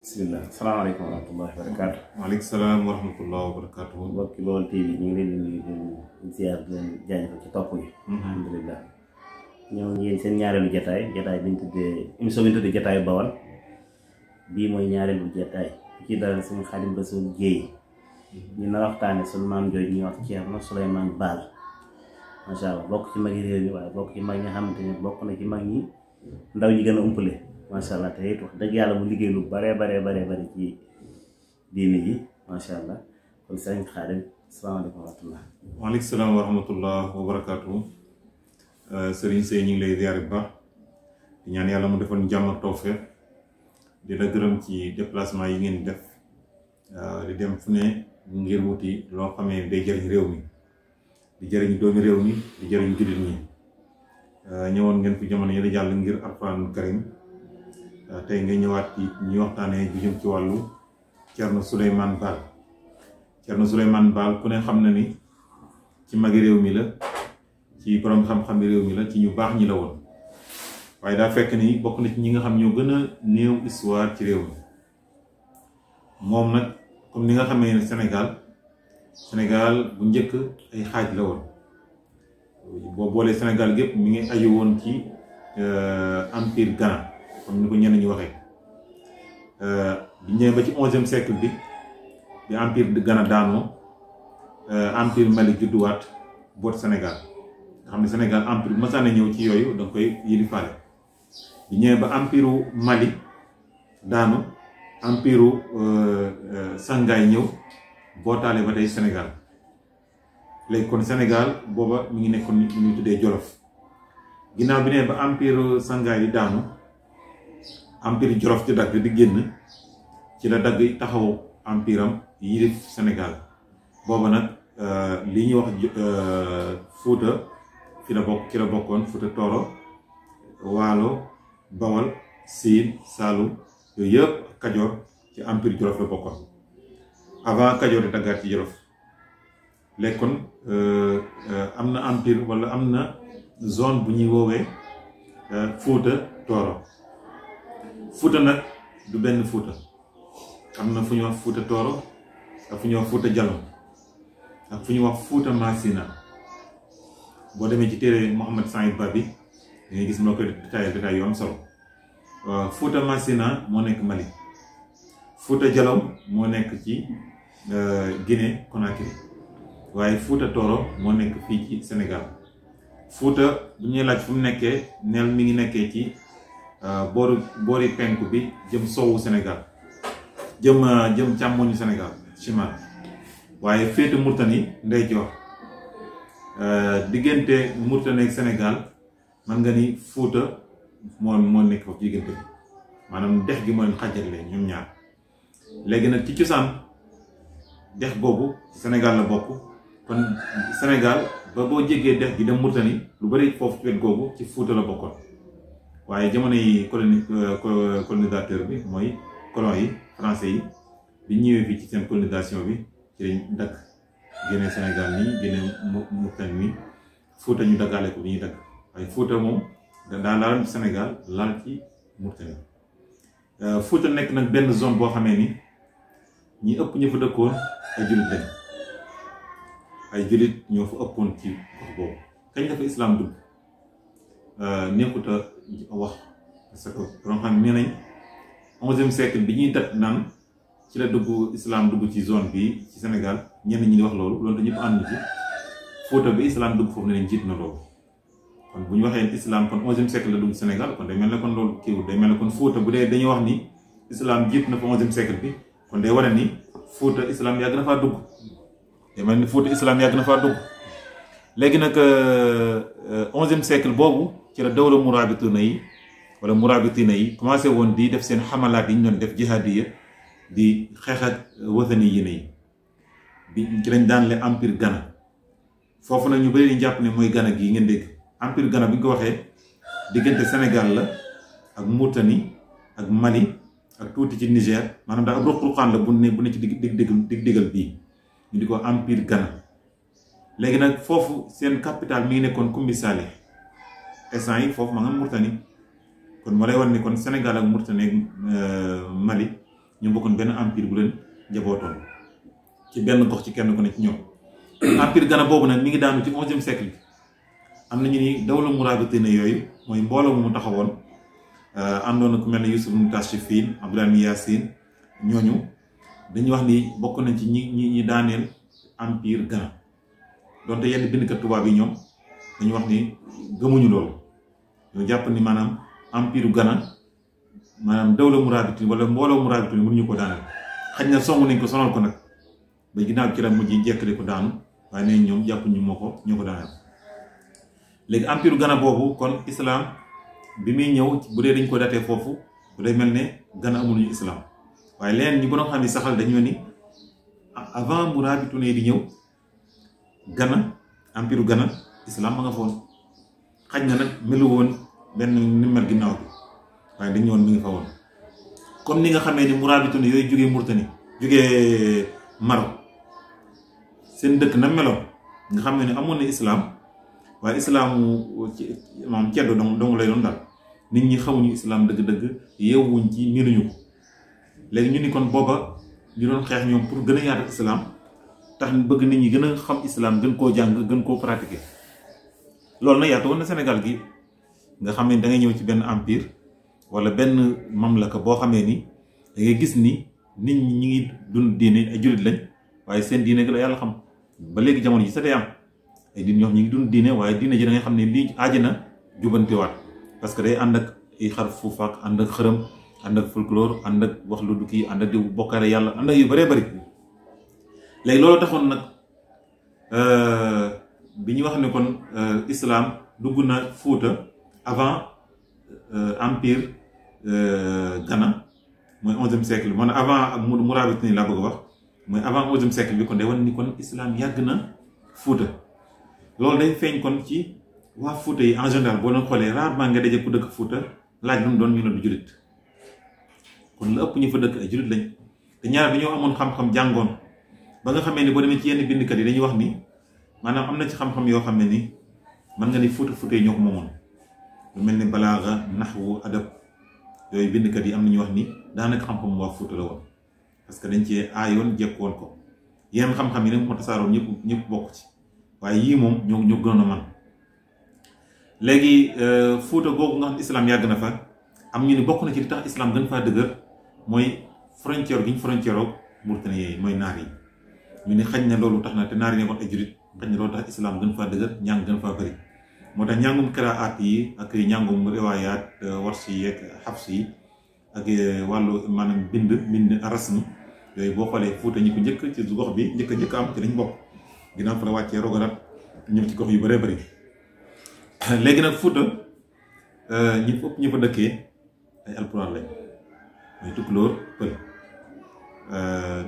bismillah asalaamaaleykum wa rahmatullahi wa barakaatu. waaleykum salaam wa rahmatullahi wa barakaatu. mbokki Baol TV ñu ngi leen di nuyu di ziar di leen jaajëfal ci topp yi. alhamdulilah ñëw ngeen seen ñaareelu jotaay bi ñu tuddee émission bi ñu tuddee jotaayu Baol bii mooy ñaareelu jotaay ci dalal suñu Xaadim Rasuul Jéey ñu na waxtaane suñu maam jooju ñuy wax Ceerno Souleymane Baal macha allah bokk ci magi réew mi waaye bokk ci mag ñi nga xamante ne bokk na ci mag ñi ndaw ñi gën a umpale macha allah te it wax dëgg yàlla mu liggéey lu bare ci diini ji macha allah kon sëriñ Xaadim asalaamaaleykum wa rahmatullah. waaleykum salaam wa rahmatullah wa barakaatu. sëriñ Sey ñu ngi lay ziar bu baax di ñaan yàlla mu defoon jàmm ak tawfeex di la gërëm ci déplacement yi ngeen def di dem fu ne ngir wuti loo xamee day jëriñ réew mi di jëriñ doomi réew mi di jëriñ jullit ñi ñëwoon ngeen fi jamono yële jàll ngir alxuraanul karim tey nga ñëwaat ci ñuy waxtaanee ju jëm ci wàllu Ceerno Souleymane Baal. Ceerno Souleymane Baal ku ne xam na ni ci magi réew mi la ci borom xam-xam réew mi la ci ñu baax ñi la woon waaye daa fekk ni bokk na ci ñi nga xam ñoo gën a néew histoire ci réew mi moom nag comme ni nga xamee ne Sénégal bu njëkk ay xaaj la woon boo boolee Sénégal gépp mi ngi aju woon ci empire Ghana comme ni ko ñenn ñi waxee bi ñëwee ba ci 11e siècle bi empire de Ghana daanoo empire Mali judduwaat boot Sénégal nga xam ne Sénégal empire bu masaana ñëw ci yooyu da nga koy yilifaale bi ñëwee ba empire Mali daanu empire Sangaay ñëw bootaale ba tey Sénégal léegi kon Sénégal booba mi ngi nekkoon ni ñu tuddee Jolof ginnaaw bi ne ba empire Sangaay yi daanu empire Jolof di dagg di génn ci la dagg taxaw empire am yilif Sénégal booba nag li ñuy wax Fuuta ci la bokkoon Fuuta Tooro Waalo Bawol Siin Saalum yooyu yëpp Kajoor ci empire Jolof la bokkoon avant Kajoor di daggaat ci Jolof léegi kon am na empire wala am na zone bu ñuy woowee Fuuta Tooro Fuuta nag du benn Fuuta am na fu ñuy wax Fuuta Tooro ak fu ñuy wax Fuuta Jalon ak fu ñuy wax Fuuta Masina boo demee ci téere Mouhamed Saïd Ba bi da ngay gis moo koy détail yu am solo Fuuta Masina moo nekk Mali Fuuta Jalon moo nekk ci Guinée Conakry waaye Fuuta Tooro moo nekk fii ci Sénégal Fuuta bu ñuy laaj fu mu nekkee neel mi ngi nekkee ci boori penku bi jëm soowu Sénégal jëm càmmoñu Sénégal chimal waaye féete Mauritanie ndeyjoor diggante Mauritanie ak Sénégal man nga ni Fuuta moo nekk foofu ci diggante bi maanaam dex gi moo leen xàjjale ñoom ñaar léegi nag ci cosaan dex googu Sénégal la bokk kon Sénégal ba boo jéggee dex gi dem Mauritanie lu bari foofu ci wet googu ci Fuuta la bokkoon waaye jamono yi colonisateur bi mooy colon yi français yi bi ñëwee fii ci seen colonisation bi ci lañ dagg génne Sénégal nii génne Mauritanie nii Fuuta ñu daggaale ko bi ñuy dagg waaye Fuuta moom daa laal ci Sénégal laal ci Mauritanie Fuuta nekk nag benn zone boo xamee ni ñi ëpp ñu fa dëkkoon ay jullit lañ ay jullit ñoo fa ëppoon ci gox boobu kañ dafa islam dugg nekkut a wax parce que borom xam ne nañ 11e siècle bi ñuy dat naan ci la dugg islam dugg ci zone bi ci Sénégal ñenn ñi di wax loolu ñëpp ànd ci Fuuta bi islam dugg foofu ne leen jiit na loolu kon bu ñu waxee islam kon 11e siècle la dugg Sénégal kon day mel ne kon loolu kiiwul day mel ne kon Fuuta bu dee dañuy wax ni islam jiit na fa 11e siècle bi kon day wane ni Fuuta islam yàgg na faa dugg day mel ni Fuuta islam yàgg na faa dugg léegi nag 11e siècle boobu ci la dawla murabituna yi wala murabitina yi commencé woon di def seen xamalaat yi ñu doon def jihaadiya di xeex ak wathani yi ne bi ci lañ daan le empire Ghana foofu nag ñu bëri di jàpp ne mooy Ghana gii ngeen dégg empire Ghana bi ñu ko waxee diggante Sénégal la ak Mauritanie ak Mali ak tuuti ci Niger maanaam daal ab ruq-ruqaan la bu ne ci diggal bii ñu di ko empire Ghana léegi nag foofu seen capitale mi ngi nekkoon Kumbi Saleh instant yi foofu ma nga Mauritanie kon moo lay wan ni kon Sénégal ak Mauritanie ak Mali ñu bokkoon benn empire bu leen njabootoon ci benn gox ci kenn ku ne ci ñoom. empire Ghana boobu nag mi ngi daanu ci 11e siècle bi am na ñu ni dawla Mourabitine yooyu mooy mbooloo mu taxawoon àndoon na ku mel ne Youssouf Tachfine Abdoulaye Yassine ñooñu dañuy wax ni bokk nañ ci ñi daaneel empire Ghana donte yenn bindkat tubaab yi ñoom dañuy wax ni gëmuñu loolu ñoo jàpp ni maanaam empire Ghana maanaam dawla Mourabitine wala mbooloo Mourabitine mënuñu ko daaneel xaj na song nañ ko sonal ko nag ba ginnaaw ci la mujj jekkale ko daanu waaye nee ñoom jàpp ñu ñoo ko daaneel. léegi empire Ghana boobu kon islam bi muy ñëw bu dee dañ ko datee foofu bu dee mel ne Ghana amuluñu islam waaye leneen ñi borom xam ni saxal dañoo ni avant Mourabitine di ñëw Ghana empire Ghana islam ma nga foon xaj na nag melu woon benn ni mel ginnaaw bi waaye dañ ñëwoon mi ngi fa woon comme ni nga xamee ni Mourabitine yooyu jógee Mauritanie jógee Maroc seen dëkk na meloon nga xam ne amoon na islam waaye islaamu maam ceddo dong lay doon daal nit ñi xamuñu islam dëgg-dëgg yeewuñ ci miinuñu ko léegi ñu ni kon booba ñu doon xeex ñoom pour gën a yaatu islam tax bëgg nit ñi gën a xam islam gën koo jàng gën koo pratiquer loolu nag yaatu woon na Sénégal gi nga xam ne da ngay ñëw ci benn empire wala benn mamlaka boo xamee ni da ngay gis ni nit ñi ñi ngi dund diine ay jullit lañ waaye seen diine gi la yàlla xam ba léegi jamono ji sa day am ay nit ñoo xam ñi ngi dund diine waaye diine ji da ngay xam ne lii aaji na jubbantiwaat parce que day ànd ak ay xar fuufaak ànd ak xërëm ànd ak folklore ànd ak wax lu du kii ànd ak di bokkaale yàlla ànd ak yu bëree bëri léegi loolu taxoon nag bi ñu wax ne kon islam dugg na Fuuta avant empire Ghana mooy 11e siècle bi man avant Mourabitine laa bëgg a wax mooy avant 11e siècle bi kon day wan ni kon islam yàgg na Fuuta loolu day feeñ kon ci waa Fuuta yi en général boo doon xoolee rarement nga daje ku dëkk Fuuta laaj lu mu doon ñu ne du jullit kon la ëpp ñu fa dëkk ay jullit lañ te ñaar dañoo amoon xam-xam jàngoon ba nga xamee ni boo demee ci yenn bindkat yi dañuy wax ni maanaam am na ci xam-xam yoo xam ne ni mën nga ni Fuuta yi ñoo ko moomoon lu mel ni balaaga naxwu adab yooyu bindkat yi am na ñu wax ni daanaka xam-xam waa Fuuta la woon parce que dañ cee aayoon jekkoon ko yeneen xam-xam yi nag moo tasaaroon ñëpp bokk ci waaye yii moom ñoo gënoon a man léegi Fuuta googu nga xam islam yàgg na fa am ñu ni bokk na ci li tax islam gën faa dëgër mooy frontière gi ñu frontière ak Mauritanie yi mooy naar yi ñu ni xañ na loolu tax na te naar yi nekkoon ay jurit xañ na loolu tax islam gën faa dëgër njàng gën faa bëri moo tax njàngum qiraat yi ak njàngum riwaayaat warsi yi ak xafs yi ak wàllu maanaam bind rasm yooyu boo xoolee Fuuta ñi ko njëkk ci gox bi njëkk am ci lañ bokk ginnaaw fa la wàccee rogarat ñëw ci gox yu bëree bëri léegi nag Fuuta ñi fa dëkkee ay alpulaar lañ mooy tukkulóor pël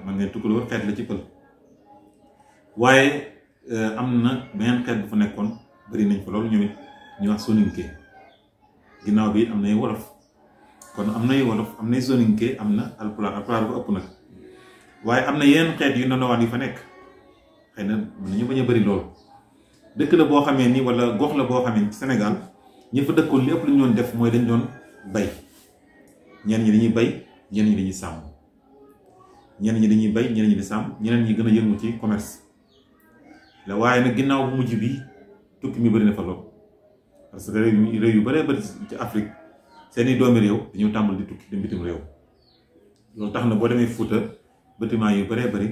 man ngeen tukkulóor xeet la ci pël waaye am na beneen xeet bu fa nekkoon bëri nañ fa loolu ñoom it ñu wax soninke ginnaaw bi am nay wolof kon am nay wolof am nay soninke am na alpulaar bu ëpp nag waaye am na yeneen xeet yu ndondowaan yu fa nekk xëy na mën nañu bañ a bëri loolu dëkk la boo xamee ni wala gox la boo xamee ni ci Sénégal ñi fa dëkkoon li ëpp lu ñu doon def mooy dañ doon bay ñenn ñi dañuy bay ñenn ñi dañuy sàmm ñenn ñi dañuy bay ñenn ñi di sàmm ñeneen ñi gën a yëngu ci commerce la waaye nag ginnaaw bu mujj bi tukki mi bëri na fa lool parce que réew yu bëree bëri ci Afrique seeni doomi réew dañoo tàmbal di tukki dem bitim réew loolu tax na boo demee Fuuta bâtiment yu bëree bëri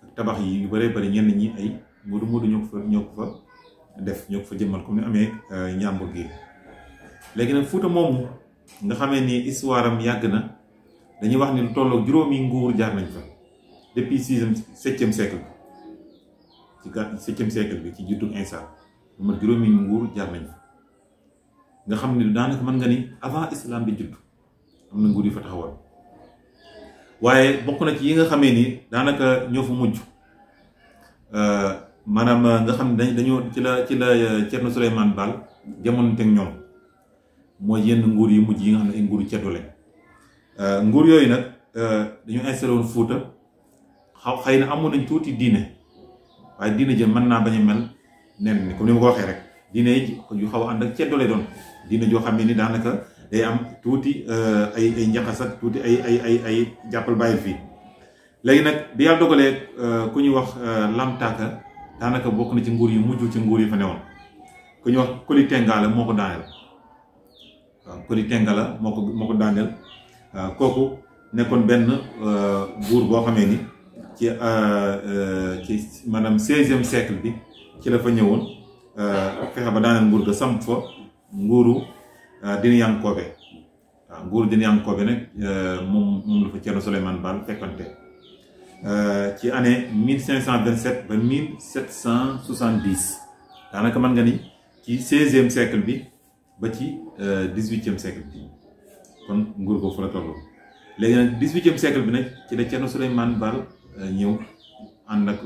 ak tabax yi yu bëree bëri ñenn ñi ay moodu ñoo ko fa def ñoo ko fa jëmmal comme ni amee njàmbur gi léegi nag Fuuta moomu nga xamee ni histoire am yàgg na dañuy wax ni lu tolloog juróomi nguur jaar nañ fa depuis 7e siècle ci 7e siècle bi ci juddug Insa lu mat juróomi nguur jaar nañ fa nga xam ni daanaka mën nga ni avant islam bi judd am na nguur yu fa taxawal waaye bokk na ci yi nga xamee ni daanaka ñoo fa mujj maanaam nga xam ne dañoo ci la Thierno Souleymane Baal jamono teg ñoom mooy yenn nguur yu mujj yi nga xam ne ay nguuru ceddo lañ nguur yooyu nag dañoo installé woon Fuuta xëy na amoon nañ tuuti diine waaye diine jëm mën naa bañ a mel nen ni comme ni ma ko waxee rek diine yu xaw a ànd ak ceddo lay doon diine joo xam ne ni daanaka day am tuuti ay njaxas ak tuuti ay jàppal bàyyil fii. léegi nag bi yàlla dogalee ku ñuy wax Lam Taka daanaka bokk na ci nguur yu mujj ci nguur yi fa newoon ku ñuy wax Koli Tengala moo ko daaneel waaw Koli Tengala moo ko daaneel kooku nekkoon benn buur boo xamee ni ci maanaam 16e siècle bi ci la fa ñëwoon fexe ba daaneel nguur ga samp fa nguuru Dinayankobe waaw nguuru Dinayankobe nag moom la fa Thierno Souleymane Baal fekkante ci année 1527 ba 1770 daanaka mën nga ni ci 16e siècle bi ba ci 18e siècle bi kon nguur ko fa la toll. léegi nag 18e siècle bi nag ci la Thierno Souleymane Baal ñëw ànd ak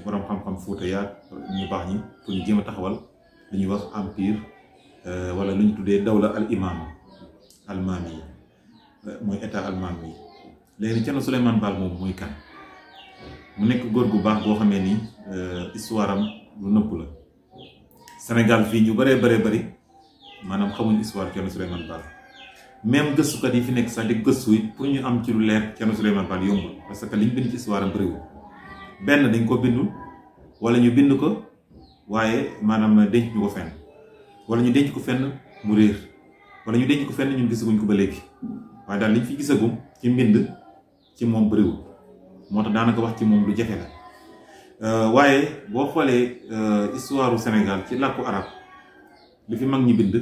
borom xam-xam Fuuta yaat ñu baax ñi pour ñu jéem a taxawal lu ñuy wax empire wala lu ñu tuddee dawla al imam almaami yi mooy état almaami yi. léegi Thierno Souleymane Baal moom mooy kan mu nekk góor gu baax boo xamee ni histoire am lu nëpp la Sénégal fii ñu bëree bëri maanaam xamuñ histoire Thierno Souleymane Baal même gëstukat yi fi nekk sax di gëstu it pour ñu am ci lu leer Thierno Souleymane Baal yombul parce que liñ bind ci histoire am bëriwul benn dañ ko bindul wala ñu bind ko waaye maanaam denc ñu ko fenn wala ñu denc ko fenn mu réer wala ñu denc ko fenn ñun gisaguñ ko ba léegi waaye daal liñ fi gisagum ci mbind ci moom bëriwul moo tax daanaka wax ci moom lu jafe la waaye boo xoolee histoire u Sénégal ci làkku arab li fi mag ñi bind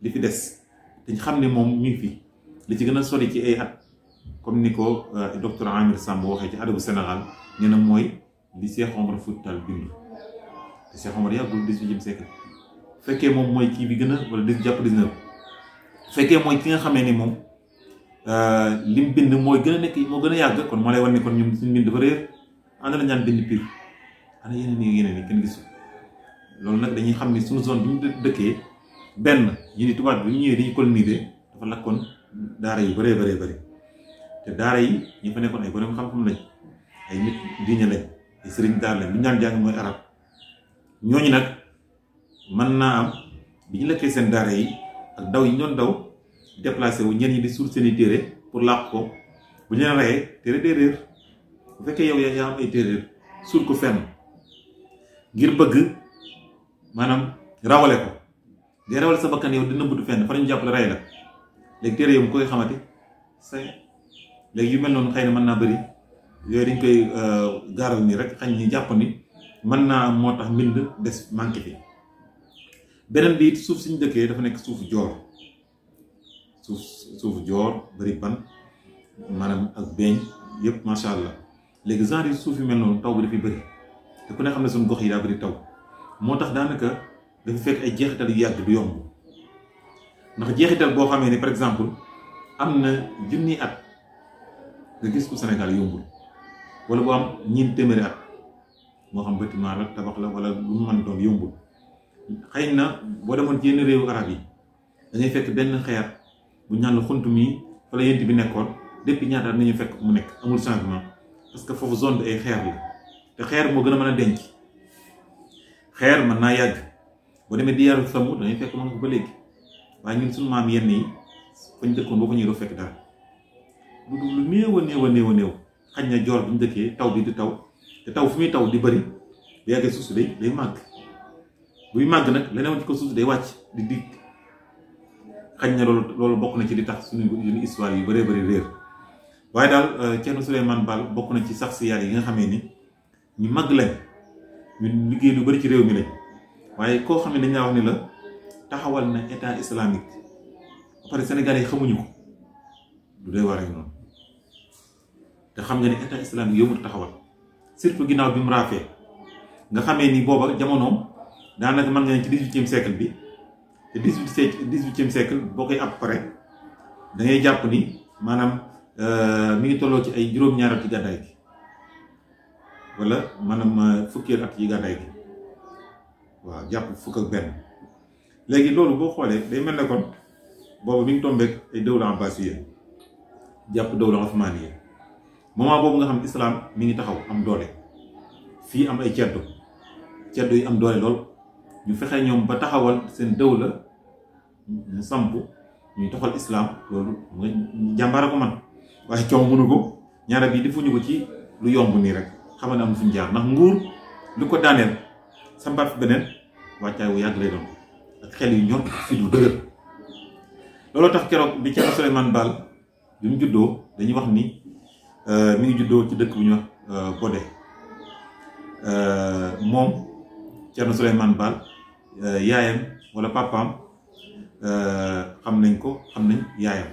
li fi des dañ xam ne moom ñu ngi fi li ci gën a sori ci ay at comme ni ko docteur Amir Samb waxee ci adabu Sénégal nee na mooy li Cheikh Omar Fouta Tall bind te Cheikh Omar yàggul 18e siècle fekkee moom mooy kii bi gën a wala jàpp 19 fekkee mooy ki nga xamee ni moom lim bind mooy gën a nekk moo gën a yàgg kon moo lay wan ne kon ñun suñu bind dafa réer ànd la ñaan bind pire ana yeneen yi kenn gisul loolu nag dañuy xam ni suñu zone bi ñu dëkkee benn ñu ni tubaab bi ñu ñëwee dañuy coloniser dafa lakkoon daara yu bëree te daara yi ñi fa nekkoon ay borom xam-xam lañ ay nit diine lañ ay sëriñ daara lañ li ñu daan jàng mooy arab ñooñu nag mën naa am bi ñu lakkee seen daara yi ak daw yi ñu doon daw déplacé wu ñenn ñi di suul seen i téere pour làq ko bu ñu leen reyee téere dee réer bu fekkee yow yaa am ay téere suul ko fenn ngir bëgg maanaam rawale ko ngay rawale sa bakkan yow di nëbbatu fenn fa ñu jàppale rey la léegi téere yow mu koy xamati say léegi yu mel noonu xëy na mën naa bëri yooyu dañ koy gaaral nii rek xañ ñi jàpp ni mën naa am moo tax mbind des manqué fi beneen bi it suuf suñu dëkkee dafa nekk suufu joor suufu joor bëri ban maanaam ak beeñ yëpp macha allah léegi genre yi suuf yu mel noonu taw bi dafay bëri te ku ne xam ne suñu gox yi daa bëri taw moo tax daanaka dafa fekk ay jeexital yu yàgg du yomb ndax jeexital boo xamee ni par exemple am na junni at nga gis ko Sénégal yombul wala boo am ñiin téeméeri at moo xam bâtiment la tabax la wala lu mu mën doon yombul xëy na boo demoon ci yenn réewu arab yi da ngay fekk benn xeer bu ñaan la xunt mi fa la yent bi nekkoon depuis ñaata at nañu fekk mu nekk amul changement parce que foofu zone bi ay xeer la te xeer moo gën a mën a denc xeer mën naa yàgg boo demee di yaru samu dañuy fekk mën nga ko ba léegi waaye ñun suñu maam yenn yi fañ dëkkoon boo ko ñëw doo fekk dara lu néew a néew xañ na joor bi ñu dëkkee taw bi di taw te taw fu muy taw di bëri bu yàggee suuf si day màgg buy màgg nag leneen ci ko suuf si day wàcc di digg xañ na loolu bokk na ci di tax suñu histoire yu bëree bëri réer waaye daal Thierno Souleymane Baal bokk na ci sax si yàlla yi nga xamee ni ñu màgg lañ ñu liggéey lu bëri ci réew mi lañ waaye koo xam ne dañ laa wax ni la taxawal na état islamique ba pare Sénégal yi xamuñu ko du doy war noonu te xam nga ne état islamique yombut taxawal surtout ginnaaw bi mu raafee nga xamee ni booba jamonoom daanaka mën nga ne ci 18e siècle bi te 18e siècle boo koy ab pare da ngay jàpp ni maanaam mi ngi tolloo ci ay juróom-ñaar at ci gàddaay gi wala maanaam fukkeelu at ci gàddaay gi waaw jàpp fukk ak benn léegi loolu boo xoolee day mel ne kon boobu mi ngi tombeek ay dawla abbasiya jàpp dawla osmaniya moment boobu nga xam ne islam mi ngi taxaw am doole fii am ay ceddo yi am doole lool ñu fexe ñoom ba taxawal seen dawla mu samp ñuy toxal islam loolu nga jàmbaara ko man waaye coow mënu ko ñaara bi defuñu ko ci lu yomb nii rek xam ne am fuñu jaar ndax nguur lu ko daaneel sambaat fi beneen wàccaay wu yàgg lay doon ak xel yu ñor fi du dëgër looloo tax keroog bi Thierno Souleymane Baal bi mu juddoo dañuy wax ni mi ngi juddoo ci dëkk bu ñuy wax Bodé moom Thierno Souleymane Baal yaayam wala papaam xam nañ ko xam nañ yaayam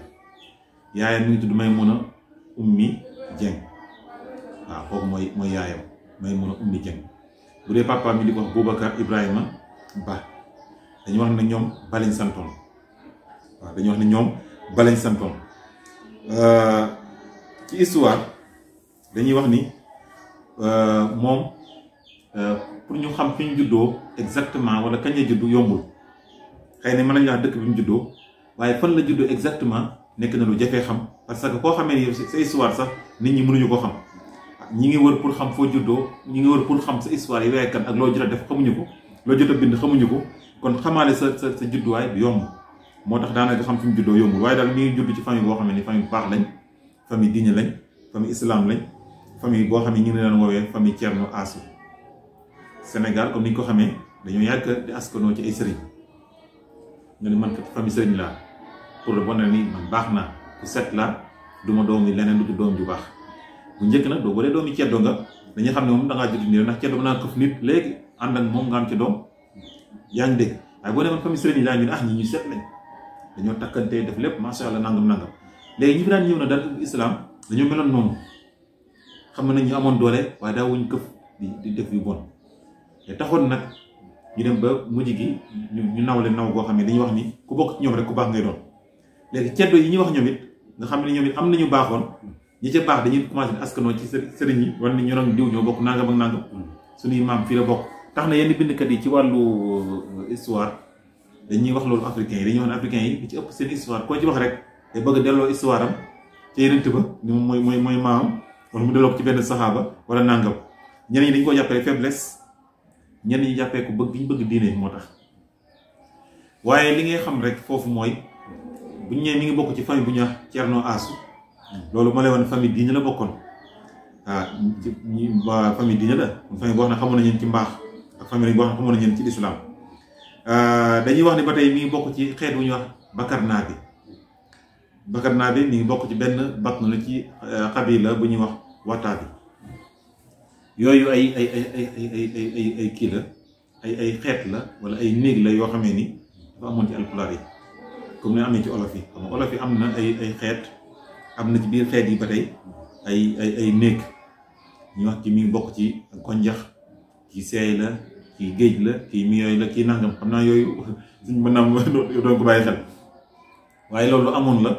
mi ngi tudd Maymuna Ummi Dieng waaw kooku mooy yaayam Maymuna Ummi Dieng bu dee papaam mi di ko wax Boubacar Ibrahima Ba dañuy wax ne ñoom Ba lañ santoon waaw dañuy wax ne ñoom Ba lañ santoon ci histoire dañuy wax ni moom pour ñu xam fi ñu juddoo exactement wala kañ la juddu yombul xëy na mën nañu wax dëkk bi mu juddoo waaye fan la juddoo exactement nekk na lu jafee xam parce que koo xamee ni sa histoire sax nit ñi mënuñu ko xam ñi ngi wër pour xam foo juddoo ñi ngi wër pour xam sa histoire yi waaye kan ak loo jot a def xamuñu ko loo jot a bind xamuñu ko kon xamaale sa judduwaay du yomb moo tax daanaka xam fi mu juddoo yombul waaye daal mi ngi judd ci famille boo xam ne ni famille bu baax lañ famille diine lañ famille islam lañ famille boo xam ne ñu ngi leen woowee famille Thierno Assou Sénégal comme ni ñu ko xamee dañoo yàgg di askanoo ci ay sëriñ nga ni man kat famille sëriñ laa pour le bon ni man baax naa ku set laa du ma doom yi leneen lu doom ju baax bu njëkk nag doo boo doomi ceddo nga dañuy xam ne moom da ngaa judd nii ndax ceddo mën naa këf nit léegi ànd ak moom nga am ci doom yaa ngi dégg waaye boo demoon famille sëriñ laa ñu ne ah ñi ñu set lañ dañoo takkante def lépp macha allah nangam léegi ñi fi daan ñëw na daal islam dañoo meloon noonu xam nañ ñu amoon doole waaye daawuñ këf di def yu bon te taxoon nag ñu dem ba mujj gi ñu naw leen naw goo xam ne dañuy wax ni ku bokk ci ñoom rek ku baax ngay doon léegi ceddo yi ñuy wax ñoom it nga xam ne ñoom it am nañu baaxoon ñi ca baax dañuy commencé di askanoo ci sëriñ yi war ni ñu doon diw ñoo bokk nangam ak nangam suñuy maam fii la bokk tax na yenn bindkat yi ci wàllu histoire dañuy wax loolu africains yi dañuy wax ne africains yi li ci ëpp seen histoire koo ci wax rek te bëgg a delloo histoire am ci yeneen ba ni moom mooy maamam wala mu delloo ko ci benn saxaaba wala nangam ñeneen ñi dañu ko jàppee faiblesse ñenn ñi jàppee ko bëgg ñu bëgg diine moo tax waaye li ngay xam rek foofu mooy bu ñu ñëwee mi ngi bokk ci famille bu ñuy wax Thierno Assou loolu ma lay wax ne famille diine la bokkoon waa famille diine la famille boo xam ne xamoon nañu ci mbaax ak famille boo xam ne xamoon nañu ci islam dañuy wax ne ba tey mi ngi bokk ci xeet bu ñuy wax Bakar Naabi mi ngi bokk ci benn batn la ci xabila bu ñuy wax Wataabi yooyu ay kii la ay xeet la wala ay néeg la yoo xamee ni dafa amoon ci alpulaar yi comme ni amee ci olof yi xam nga olof yi am na ay xeet am na ci biir xeet yi ba tey ay néeg ñu wax ci mi ngi bokk ci konjax ci seey la ci géej la ci miyooy la ci nangam xam naa yooyu suñ mën naam doon ko bàyyi xel waaye loolu amoon la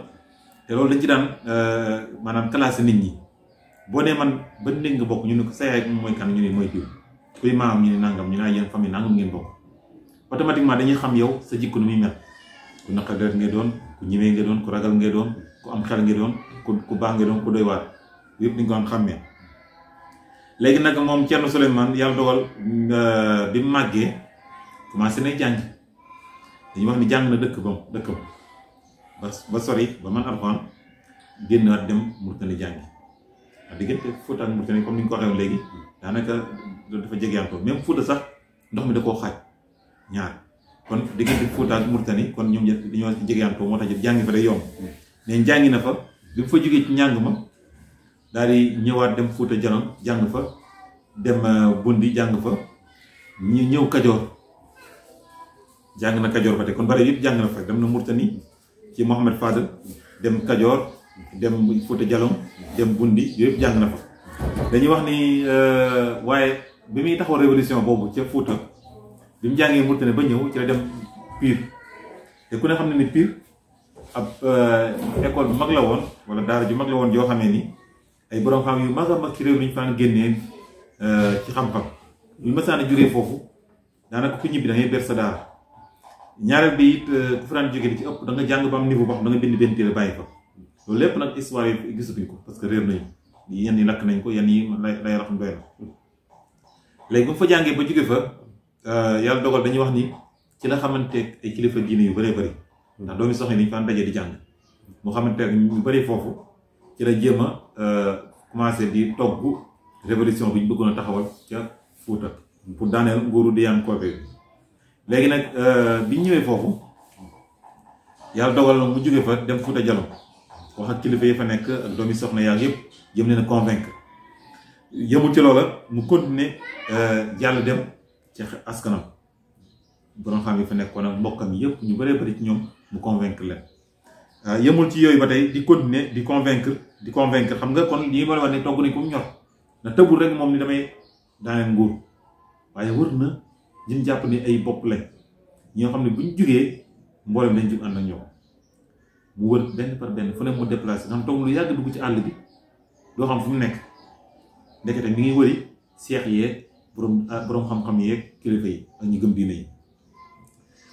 te loolu dañ ci daan maanaam classé nit ñi boo nee man ba néeg nga bokk ñu ne ko sa yaay mooy kan ñu ne mooy diw kuy maam ñu ne nangam ñu ne yéen famille nangam ngeen bokk automatiquement dañuy xam yow sa jikko nu muy mel ku naqar deret ngay doon ku ñemee ngay doon ku ragal ngay doon ku am xel ngay doon ku baax ngay doon ku doy waar yëpp dañ ko am xàmmee léegi nag moom Thierno Souleymane yàlla dogal bi mu màggee commencé na jàng dañuy wax ni jàng na dëkkam ba sori ba man Alxuraan génn waat dem Mauritanie jàngi wax diggante Fouta ak Mauritanie comme ni ñu ko waxee léegi daanaka dafa jegeyantoo même Fouta sax ndox mi da koo xaaj ñaar kon diggante Fouta ak Mauritanie kon ñoom ñett dañoo jegeyantoo moo tax jàngi fa day yomb neen jàngi na fa bi mu fa jógee ci njàng ma daal di ñëwaat dem Fouta Jalon jàng fa dem Bundi jàng fa ñu ñëw Kajoor jàng na Kajoor fa te kon bare yëpp jàng na fa dem na Mauritanie ci Mohamed Fadel dem Kajoor dem Fouta Jalon dem Bundi yëpp jàng na fa dañuy wax ni waaye bi muy taxaw révolution boobu ca Fouta bi mu jàngee Mauritanie ba ñëw ci la dem Pire te ku ne xam ne ni Pire ab école bu mag la woon wala daara ju mag la woon joo xamee ni ay borom xam yu mag a mag ci réew mi ñu faan génnee ci xam-xam ñu mësaan a jógee foofu daanaka ku ñibbi da ngay ber sa daara ñaareel bi it ku fa daan jógee di ci ëpp da nga jàng ba am niveau boo xam da nga bind benn téere bàyyi fa loolu lépp nag histoire yi gisatuñ ko parce que réer nañu yenn yi lakk nañ ko yenn yi lay raxam doy na léegi bu fa jàngee ba jóge fa yàlla dogal dañuy wax ni ci la xamante ay kilifa diine yu bëree bëri ndax doomi soxna ni fan daje di jàng moo xamante ne ñu bëri foofu ci la jéem a commencé di togg révolution bi ñu bëggoon a taxawal ca Fuuta pour daaneel nguuru Diyaan Koobe bi léegi nag bi ñu ñëwee foofu yàlla dogal na mu jóge fa dem Fuuta Jalon wax ak kilifa yi fa nekk ak doomi soxna yaa yëpp jëm leen a convaincre yëmul ci loola mu continuer jàll dem ci askanam borom xam yi fa nekkoon ak mbokkam yëpp ñu bëree bëri ci ñoom mu convaincre leen yëmul ci yooyu ba tey di continuer di convaincre xam nga kon lii ma la wax ne togg nañ ko mu ñor na tëbul rek moom ni damay daaneel nguur waaye wër na ñun jàpp ni ay bopp lañ ñoo xam ne buñ jugee mboolem dañ jug ànd ak ñoom mu wër benn par benn fu ne mu déplacé nga xam toog lu yàgg dugg ci àll bi doo xam fu mu nekk ndekete mi ngi wëri seex yeeg borom xam-xam yeeg kilifa yi ak ñu gëm diine yi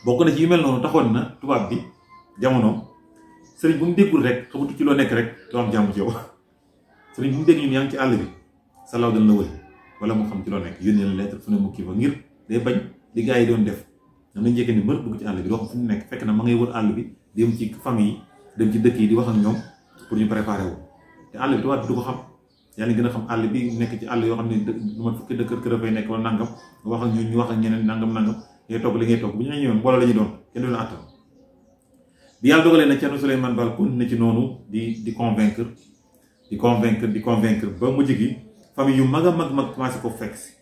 bokk na ci yu mel noonu taxoon na tubaab bi jamonoom sëriñ bu mu déggul rek xamutu ci loo nekk rek doo am jàmm ci yow sëriñ bu mu dégg ñun yaa ngi ci àll bi sa law dal na wëri wala mu xam ci loo nekk yónnee la lettre fu ne mu kii fa ngir day bañ li gars yi doon def dam nañ njëkkee ni mër dugg ci àll bi doo xam fu mu nekk fekk na ma ngay wër àll bi dem ci famille yi dem ci dëkk yi di wax ak ñoom pour ñu préparer wu te àll bi tubaab bi du ko xam yaa ngi gën a xam àll bi nekk ci àll yoo xam ne lu ma fukki dëkk kër fay nekk wala nangam nga wax ak ñu wax ak ñeneen nangam ngay togg li ngay togg bu ñu ñëwoon mbooloo la ñu doon kenn du la àttal bi yàlla dogalee na Thierno Souleymane Baal continué ci noonu di convaincre ba mujj gi famille yu mag a mag commencé ko fekk si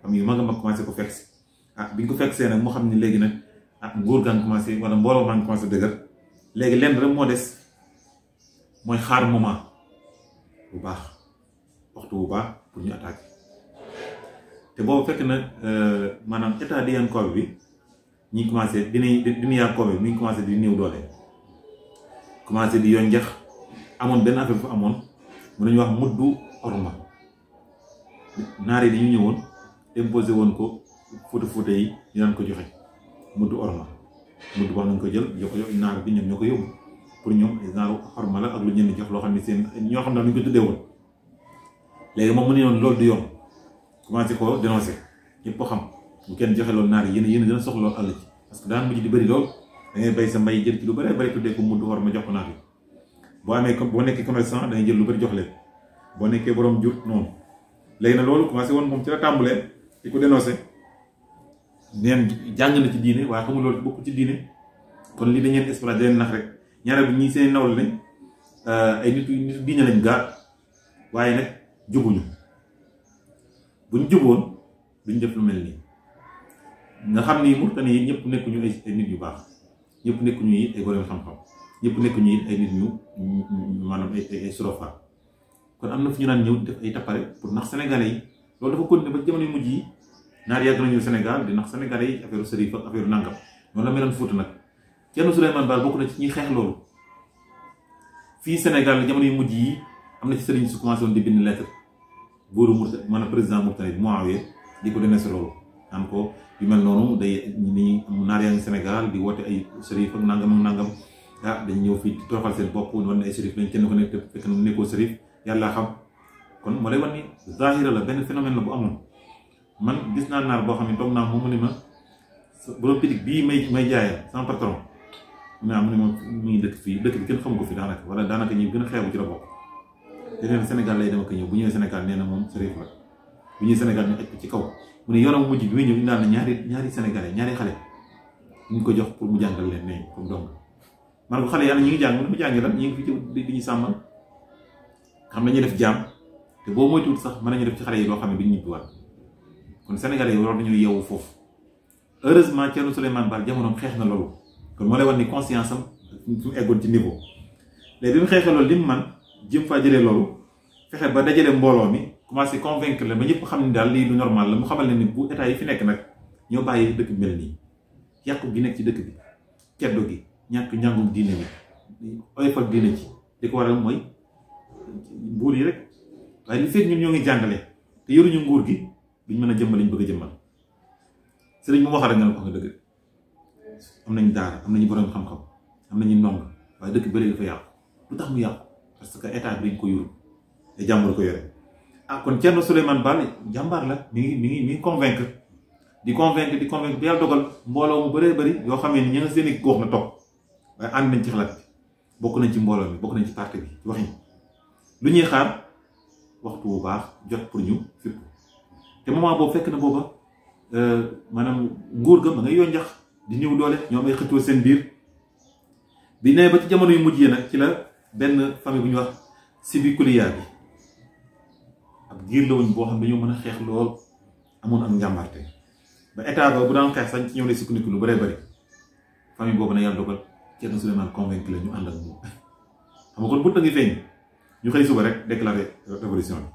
famille yu mag a mag commencé ko fekk si bi ñu ko fekk see nag moo xam ne léegi nag nguur gaan commencé wala mbooloo maa ngi commencé dëgër léegi lenn rek moo des mooy xaar moment bu baax waxtu bu baax pour ñu attaquer te boobu fekk na maanaam état Diyaan Koobe bi ñi commencé dina yaa Koobe bi mi ngi commencé di néew doole commencé di yoon njax amoon benn affaire bu fa amoon mu nañu wax muddu orma naar yi dañu ñëwoon imposé woon ko Fuuta yi ñu daan ko joxe muddu orma muddu wax nañ ko jël jox ko naar bi ñoom ñoo ko yóbbu pour ñoom genre orma la ak lu ñenn jox loo xam ne seen ñoo xam ne ñu ko tuddee woon léegi moom mu ne noonu loolu du yoon commencé ko dénoncé ñëpp ko xam bu kenn joxe loolu naar yi yéen gën a soxla loolu àll ci parce que daan mujj di bëri lool da ngay bay sa mbay jël ci lu bëri bëri tuddee ko muddu orma jox ko naar yi boo nekkee commerçant da ngay jël lu bëri jox leen boo nekkee borom jur noonu léegi nag loolu commencé woon moom ci la tàmbalee di ko dénoncé neen jàng na ci diine waaye xamul loolu bokk ci diine kon lii dañu leen exploité leen nax rek ñaareel bi ñii seen nawle lañ ay nitu diine lañ gaa waaye nag jubuñu buñ juboon duñ def lu mel nii nga xam ni Mauritanie yi ñëpp nekkuñu ay nit yu baax ñëpp nekkuñu it ay borom xam-xam ñëpp nekkuñu it ay nit ñu maanaam ay surofa kon am na fu ñu naan ñëw def ay tappale pour nax sénégalais yi loolu dafa continuer ba jamono yu mujj yi naar yàgg nañu Sénégal di nax sénégalais yi affaire sërif ak affaire nangam noonu la meloon Fuuta nag Thierno Souleymane Baal bokk na ci ñuy xeex loolu fii Sénégal jamono yu mujj yi am na ci sëriñ su commencé woon di bind lettre buuru Mauritanie maanaam président Mauritanie bi Mouawiya di ko dénoncé loolu naan ko yu mel noonu day ni naar yaa ngi Sénégal di woote ay sërif ak nangam dañ ñëw fii toroxal seen bopp wan ay sërif lañ kenn ko nekk te fekk na mu nekkoo sërif yàlla xam kon moo lay wan ni zahira la benn phénomène la bu amoon man gis naa naar boo xam ne toog naa moom mu ne ma borom pitik bii may jaayal sama patron mu ne mu ngi dëkk fii dëkk bi kenn xamu ko fi daanaka wala daanaka ñi gën a xeebu ci la bokk te nee na Sénégal lay dem ak ñëw bu ñëwee Sénégal nee na moom sërif la bu ñëwee Sénégal ñu aj ko ci kaw mu ne yoonam mujj bi muy ñëw indaal na ñaari sénégalais ñaari xale ñu ko jox pour mu jàngal leen ne comme donc man ko xale yàlla ñi ngi jàng mu ne mu jàngi lan ñi ngi fi ci di ñu sàmmal xam nañu def jaam te boo moytuwul sax mën nañu def ci xale yi loo xam ne duñ ñibbiwaat kon sénégalais yi war nañu yeewu foofu heureusement Thierno Souleymane Baal jamonoom xeex na loolu kon moo lay wax ni conscience am fi mu eggoon ci niveau léegi bi mu xeexee loolu li mu man jëm faa jëlee loolu fexe ba dajale mbooloo mi commencé convaincre leen ba ñëpp xam ne daal lii lu normal la mu xamal ne ni bu état yi fi nekk nag ñoo bàyyi dëkk bi mel nii yàqu gi nekk ci dëkk bi ceddo gi ñàkk njàngum diine bi oyofal diine ci li ko waral mooy nguur yi rek waaye li fekk ñun ñoo ngi jàngale te yoruñu nguur gi duñ mën a jëmmal liñ bëgg a jëmmal sëriñ bu waxal rek nga ne ko nga dëgg am nañ daara am nañu borom xam-xam am nañu ndong waaye dëkk bëri dafa yàqu lu tax mu yàqu parce que état bi dañ ko yoru te jàmbur ko yore kon Thierno Souleymane Baal jàmbaar la mi ngi convaincre di convaincre bi yàlla dogal mbooloo mu bëree bëri yoo xam ne ni ña nga seen i gox na toog waaye ànd nañ ci xalaat bi bokk nañ ci mbooloo mi bokk nañ ci parti bi ci waxin lu ñuy xaar waxtu bu baax jot pour ñu fipp te moment boobu fekk na booba maanaam nguur ga ma ngay yoon njax di ñëw doole ñoom ay xëccoo seen biir bi ne ba ci jamono yu mujj yi nag ci la benn famille bu ñuy wax Sibikuliya bi ab giir la woon boo xam ne dañoo mën a xeex lool amoon ak njàmbarte ba état ba bu daan xeex sañ ci ñëw lay sukkandiku lu bëree bëri famille boobu na yàlla dogal Thierno Souleymane convaincu la ñu ànd ak moom xam nga kon bu ngi feeñ ñu xëy suba rek déclaré révolution bi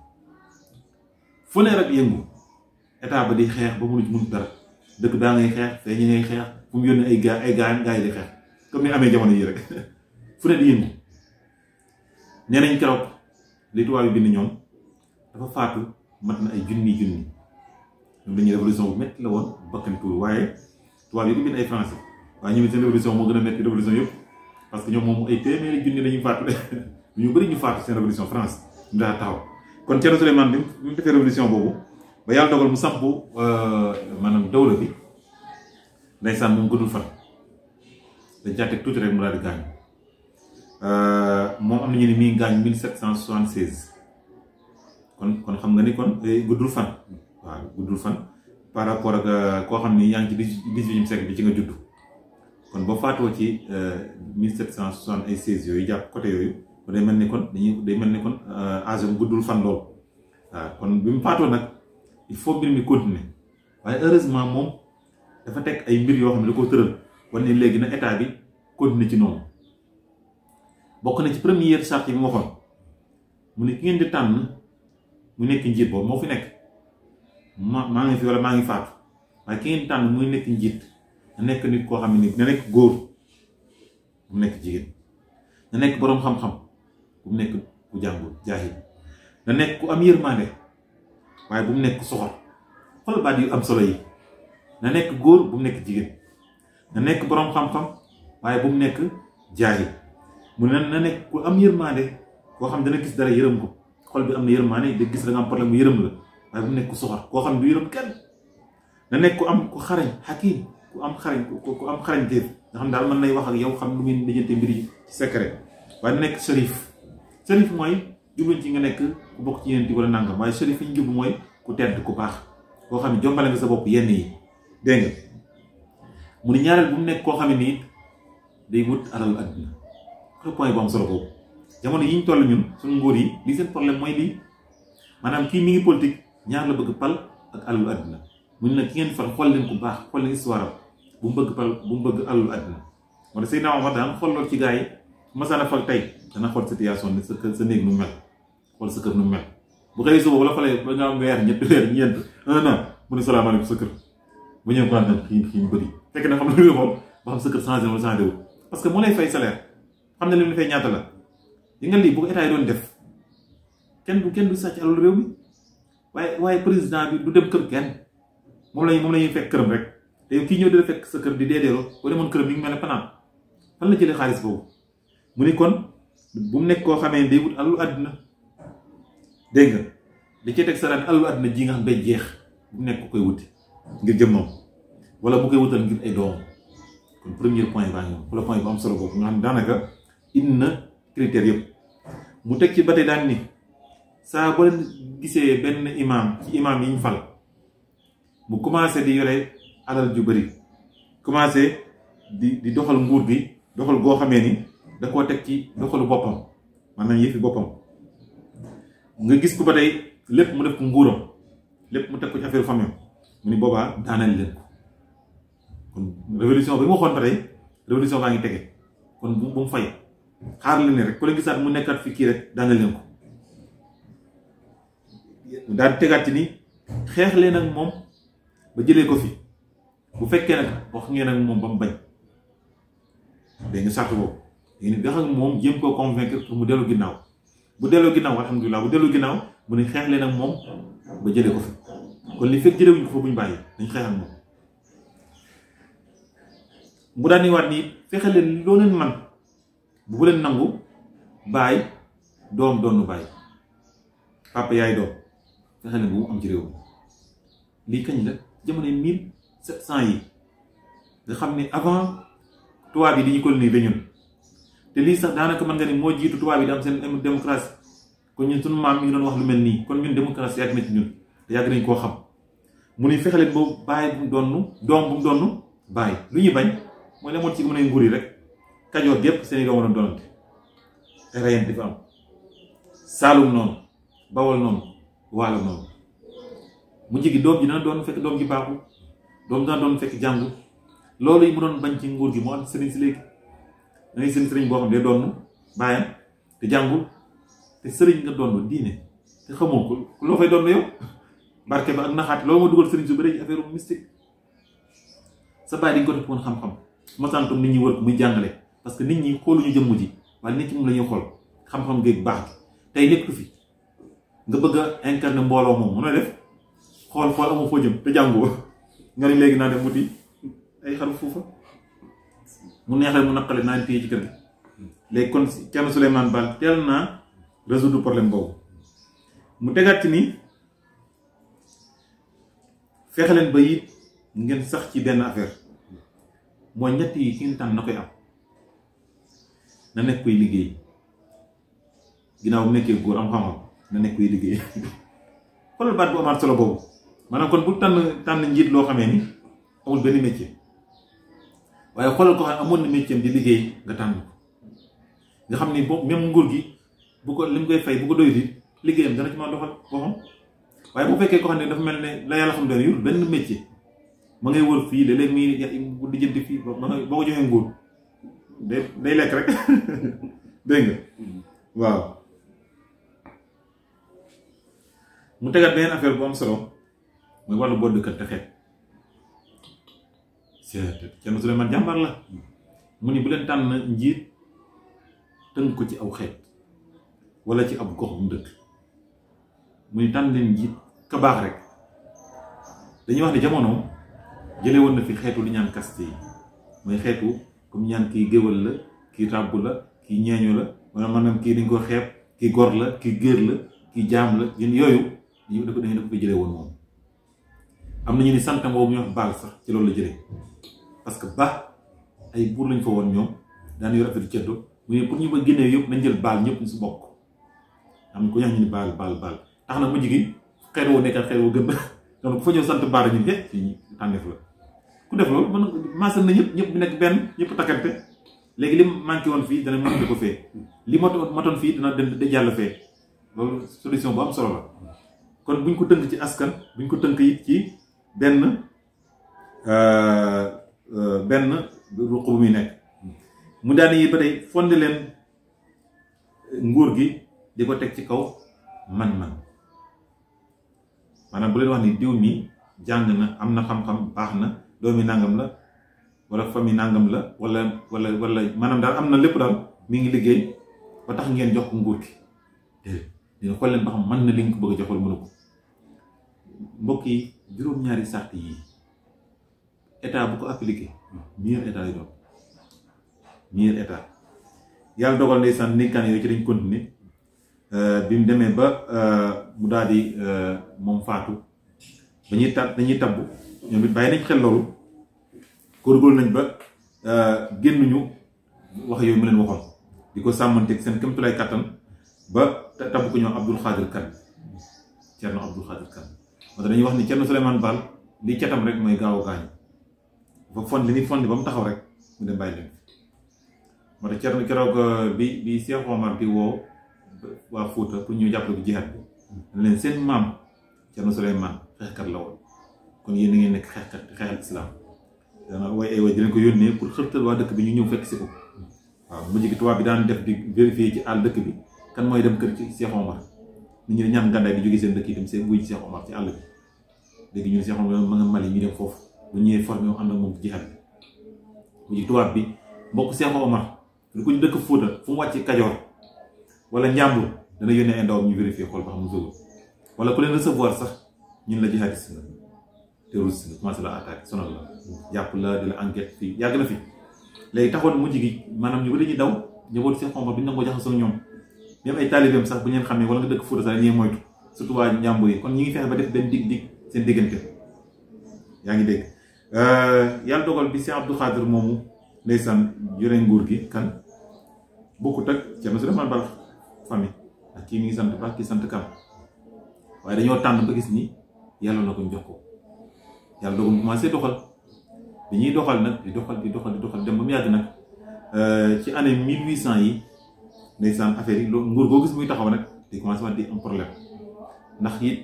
fu ne rek yëngu état ba di xeex ba mënu dara dëkk daa ngay xeex fee ñi ngay xeex fu mu yónnee ay gaa yi di xeex comme ni amee jamono yi rek fu ne di yëngu nee nañ keroog li tubaab yi bind ñoom dafa faatu mat na ay junni ñoom dañuy révolution bu métti la woon bakkan tuur waaye tubaab yi di bind ay français waaye ñoom seen révolution moo gën a métti révolution yëpp parce que ñoom moom ay téeméeri junni dañuy faatu ñu bëri ñu faatu seen révolution France ñu daa taxaw kon Thierno Souleymane bi mu defee révolution boobu ba yàlla dogal mu sampu maanaam dawla bi ndeysaan moom guddul fan dañ caa teg tuuti rek mu daal di gaañu moom am nañu ne mi ngi gaañ 1776 kon xam nga ni kon guddul fan waaw guddul fan par rapport ak koo xam ni yaa ngi ci 18e siècle bi ci nga juddu kon boo faatoo ci 1776 yooyu jàpp côté yooyu day mel ni kon âge bu guddul fan lool waaw kon bi mu faatoo nag il faut mbir mi continuer waaye heureusement moom dafa teg ay mbir yoo xam ne da koo tëral wane léegi na état bi continuer ci noonu bokk na ci première charte yi mu waxoon mu ne ki ngeen di tànn mu nekk njiit boobu moo fi nekk maa ngi fi wala maa ngi faatu waaye ki ngeen di tànn muy nekk njiit na nekk nit koo xam ne nit na nekk góor bu mu nekk jigéen na nekk boroom xam-xam bu mu nekk ku jàngul jaahil na nekk ku am yërmande waaye bu mu nekk soxor xool baat yu am solo yi na nekk góor bu mu nekk jigéen na nekk boroom xam-xam waaye bu mu nekk jaahil mu ne na nekk ku am yërmande koo xam dana gis dara yërëm ko xol bi am na yërmande da gis da nga am problème mu yërëm la waaye bu mu nekk ku soxor koo xam ne du yërëm kenn na nekk ku xarañ xakiim ku am xarañ téef nga xam daal mën nay wax ak yow xam lu muy lijjante mbir yi ci secret waaye na nekk sharif mooy jubluñ ci nga nekk ku bokk ci yeneen ti wala nangam waaye sharif yi ñu jublu mooy ku tedd ku baax koo xam ne jombale nga sa bopp yenn yi dégg nga mu ne ñaareel bu mu nekk koo xam ne nii day wut alal àdduna point bu am solo boobu jamono yi ñu toll ñun suñu nguur yi li seen problème mooy lii maanaam kii mi ngi politique ñaar la bëgg pal ak alalu àdduna mu ne nag ki ngeen fal xool leen ku baax xool leen histoire am bu mu bëgg pal bu mu bëgg alalu àdduna moo tax Seydina Omar daan xool lool ci gars yi masaana fal tey dana xool situation ni sa néeg nu mu mel xool sa kër nu mu mel bu xëyee suba wala falee ba nga am weer ñetti weer ñeent un an mu ne salaamaaleykum sa kër ba ñëw ko naan xii ñu bëri fekk na xam ne lu nga xool ba xam sa kër changé wala changé wul parce que moo lay fay salaire xam ne li mu fay ñaata la yi nga lii bu ko état yi doon def kenn du sàcc alalu réew mi waaye président bi du dem kër kenn moom lañuy fekk këram rek te yow kii ñëw dina fekk sa kër di deedeeloo boo demoon këram yi ngi mel ne panaan fan la jëlee xaalis boobu mu ni kon bu mu nekk koo xamee day wut alalu àdduna dégg nga di cee teg sa daan alalu àdduna ji nga xam day jeex bu mu nekk ko koy wuti ngir jëmmam wala bu koy wutal ngir ay doom kon premier point baa ngi wala point bu am solo boobu nga xam ne daanaka indi na critères yëpp mu teg ci ba tey daan ni saa boo leen gisee benn imam ci imam yi ñu fal mu commencé di yore alal ju bëri commencé di doxal nguur gi doxal goo xamee ni da koo teg ci doxalu boppam maanaam yëfi boppam nga gis ko ba tey lépp mu def ko nguuram lépp mu teg ko ci affaire famille mu ni boobaa daaneel leen ko kon révolution bi mu waxoon ba tey révolution baa ngi tege kon bu mu fay xaar leen ne rek ku la gisaat mu nekkaat fi kii rek daaneel leen ko daal tegaat ci ni xeex leen ak moom ba jëlee ko fi bu fekkee nag wax ngeen ak moom ba mu bañ dégg nga sart boobu léegi nag wax ak moom jéem koo convaincre pour mu dellu ginnaaw bu delloo ginnaaw alhamdulilah bu dellu ginnaaw mu ne xeex leen ak moom ba jëlee ko fi kon li fekk jëlewuñ ko fa buñ bàyyi dañ xeex ak moom mu daan waat nii fexe leen loo leen man bu leen nangu baay doom doonu baay papa yaay doom fexe leen bu mu am ci réew mi lii kañ la jamono 1700 yi nga xam ne avant tubaab yi dañuy coloniser ñun te lii sax daanaka mën nga ni moo jiitu tubaab yi di am seen démocratie kon ñun suñu maam mi ngi doon wax lu mel nii kon ñun démocratie yàgg na ci ñun te yàgg nañ koo xam mu ni fexe leen boobu bàyyi bu mu donn doom bu mu donn bàyyi lu ñuy bañ mooy demoon ci mën a nguur yi rek Kajoor gépp seen i doom doon donante te rayante di fa am Saalum noonu Bawol noonu Waalo noonu mu jigi doom ji dana doon fekk doom ji baaxul doom dana doon fekk jàngul loolu yi mu doon bañ ci nguur gi moo am sëriñ si léegi da ngay seen sëriñ boo xam ne day doon bàyyam te jàngul te sëriñ nga doon diine te xamoo ko loo fay doon yow barke ba ak naxaat loolu ma dugal sëriñ su bëri affaire mystique sa bàyyi di nga ko def woon xam-xam ma santum nit ñi wër ko muy jàngale parce que nit ñi xooluñu jëmm ji waaye nit ñi moom la ñuy xool xam-xam géeg baax gi tey nekk fi nga bëgg a incarner mbooloo moom mun a def xool amoo foo jëm te jàngoo nga ne léegi naa dem wuti ay xaru fuufa mu neexee mu naqale naa téye ci kër gi léegi kon Thierno Souleymane Baal teel naa résoudre problème boobu mu tegaat ci ni fexe leen ba it ngeen sax ci benn affaire mooy ñett yi ki ngeen tànn na koy am na nekk koy liggéey ginnaaw bu nekkee góor am xam-xam na nekk koy liggéey xoolal baat bu amaat solo boobu maanaam kon bu tànn njiit loo xamee ni amul benn métier waaye xoolal ko xam amoon na métier di liggéey nga tànn ko nga xam ni boobu même nguur gi bu ko li mu koy fay bu ko doy di liggéeyam dana ci mën a doxal boppam waaye bu fekkee ko xam ne dafa mel ne la yàlla xam ne yor benn métier ma ngay wër fii léeg-léeg muy bu lijjanti fii boo ko joxee nguur day lekk rek dégg nga waaw mu tegaat beneen affaire bu am solo mooy wàllu bodd kër te xeet Thierno Souleymane jàmbar la mu ni bu leen tànn njiit tënk ko ci aw xeet wala ci ab gox bu mu dëkk mu ni tànn leen njiit ka baax rek dañuy wax ne jamono jëlee woon na fi xeetu li ñaan kaste yi mooy xeetu comme ñaan kii géwal la kii ràbb la kii ñeeño la wala maanaam kii dañ ko xeeb kii gor la kii géer la kii jaam la yéen yooyu dafa ko jëlee woon moom am na ñu ni santam boobu ñu wax baal sax ci loolu la jëlee parce que ba ay buur lañ fa woon ñoom daan yor affaire ceddo mu ne pour ñu ba génnee yëpp nañ jël baal ñëpp ñu si bokk am ko ñax ñu ni baal tax na mujj gi xeet woo nekkat xeet woo gën donc ku fa ñëw sant baara ñu fii tànneef la ku def loolu mën maasal na ñëpp bi nekk benn ñëpp takkante léegi li manqué woon fii dana mën ko fee li matoon fii dana dem de jàll fee loolu solution bu am solo la kon buñ ko tënk ci askan buñ ko tënk it ci benn ruq bu muy nekk mu daal yi ba tey fonde leen nguur gi di ko teg ci kaw man-man maanaam bu leen wax ni diw mi jàng na am na xam-xam baax na doomi nangam la wala famille nangam la wala maanaam daal am na lépp daal mi ngi liggéey ba tax ngeen jox ko nguur gi déedéet dina xool leen ba xam mën na li nga ko bëgg a jox wala mënu ko mbokk yi juróom-ñaari sart yi état bu ko appliqué meilleur état yi doon meilleur état yàlla dogal ndeysaan nekkaan yooyu ci dañ continuer bi mu demee ba mu daal di moom faatu dañuy tabb ñoom it bàyyi nañ xel loolu góorgóorlu nañ ba génnuñu wax yooyu mu leen waxoon di ko sàmmanteeg seen kéemtulaay kattan ba tabb ko ñoom Abdul Xaadir Kan Thierno Abdul Xaadir Kan moo tax dañuy wax ni Thierno Souleymane Baal li catam rek mooy gaaw a gaañu ba fond li ni fondi ba mu taxaw rek mu dem bàyyi leen moo tax Thierno keroog bi Cheikh Omar di woo waa Fouta pour ñu jàppale ko jihaad bi dañ leen seen maam Thierno Souleymane xeexkat la woon kon yéen a ngeen nekk xeexkat xeexal islam dana way di leen ko yónnee pour xërtal waa dëkk bi ñu ñëw fekk si ko waaw mujj gi tubaab bi daan def di vérifier ci àll dëkk bi kan mooy dem kër ci Cheikh Omar nit ñi ñaan gàndaay di jógee seen dëkk yi dem seen wuy ci Cheikh Omar ci àll bi léegi ñu ne Cheikh Omar ma nga Mali ñu dem foofu bu ñëwee formé wu ànd ak moom jihaad bi mujj tubaab bi mbokk Cheikh Omar lu ko ñu dëkk Fouta fu mu wàcc Kajoor wala Njàmbur dana yónnee ay ndawam ñu vérifier xool ba xam mu sóobu wala ku leen recevoir sax ñun la jihadiste nga terroriste nga commencé la attaqué sonal la jàpp la di la enquête fii yàgg na fi léegi taxoon mujj gi maanaam ñu ba dañuy daw njaboot Cheikh Omar bi ñu nangoo jaxasoo ñoom même ay taalibeem sax bu ñeen xamee wala nga dëkk Fouta sax ñuy moytu surtout waa Njàmbur yi kon ñi ngi fexe ba def benn dig seen diggante yaa ngi dégg yàlla dogal bi Cheikh Abdou Khadir moomu ndeysaan yore nguur gi kan bokkut ak Thierno Souleymane Baal famille ak kii mi ngi sant Ba kii sant Kam waaye dañoo tànn ba gis ni yàlla na ko jox ko yàlla dogal mu commencé doxal bi ñuy doxal nag di doxal dem ba mu yàgg nag ci année 1800 yi ndeysaan affaire yi loolu nguur goo gis muy taxaw nag di commencé waat di am problème ndax it